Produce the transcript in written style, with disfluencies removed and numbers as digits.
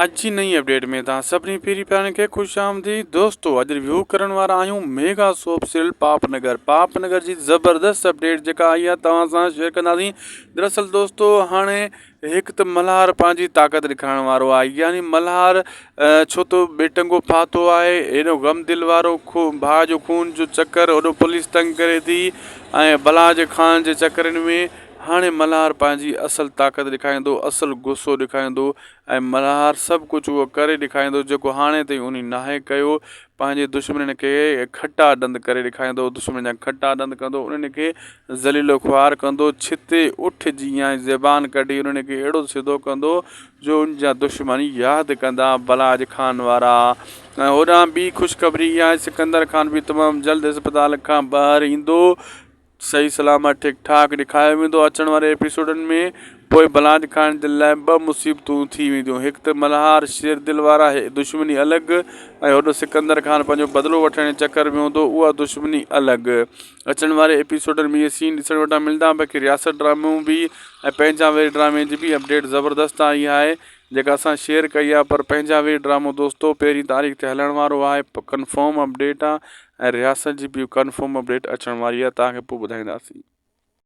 اڄ جي نئين اپڊيٽ ۾ توهان سڀني پيري پيارن کي خوش آمديد دوستو اڄ ريويو ڪرڻ وارا آهيون mega soap serial Paap Nagar Paap Nagar جي زبردست اپڊيٽ جيڪا آئي آهي توهان سان شيئر ڪنداسين دراصل دوستو هاڻي هڪ ته ملهار پنهنجي طاقت ڏيکارڻ وارو آهي يعني ملهار ڇو ته ٻيٽنگو ڦاٿو آهي ايڏو غم دل وارو ڀاء جو خون جو چڪر اوڏو پوليس تنگ ڪري ٿي ۽ بلاج خان جي چڪرن ۾ هاڻي ملهار پنهنجي اصل طاقت ڏيکاريندو، اصل غصو ڏيکاريندو ۽ ملهار سڀ ڪجهه اهو ڪري ڏيکاريندو جيڪو هاڻي تائين انهي ناهي ڪيو. پنهنجي دشمنن کي کٽا ڏند ڪري ڏيکاريندو، دشمنن جا کٽا ڏند ڪندو، انهن کي ذليل و خوار ڪندو، ڇتي اٺ جيان زبان ڪڍي انهن کي اهڙو سڌو ڪندو جو ان جا دشمن ياد ڪندا بلاج خان وارا. ۽ هوڏانهن ٻي خوشخبري اها آهي سڪندر خان به تمام جلد اسپتال کان ٻاهر ايندو. صحيح سلامت ٺيڪ ٺاڪ ڏيکاريو ويندو اچڻ واري ايپيسوڊن ۾ پوء بلاج خان جي لاء ٻه مصيبتون ٿي وينديون هڪ ته ملهار شير دل وارا دشمني الڳ ۽ هوڏو سڪندر خان پنهنجو بدلو وٺڻ جي چڪر ۾ هوندو اها دشمني الڳ اچڻ واري ايپيسوڊن ۾ اهي سين ڏسڻ وٽان ملندا باقي رياست ڊرامو به ۽ پنهنجا وير ڊرامي جي به اپڊيٽ زبردست آئي آهي جيڪا اسان شيئر ڪئي آهي پر پنهنجا وير ڊرامو دوستو پهرين تاريخ تي هلڻ وارو آهي ڪنفرم اپڊيٽ آهي ۽ رياست جي به ڪنفرم اپڊيٽ اچڻ واري آهي توهان کي پوء ٻڌائينداسين.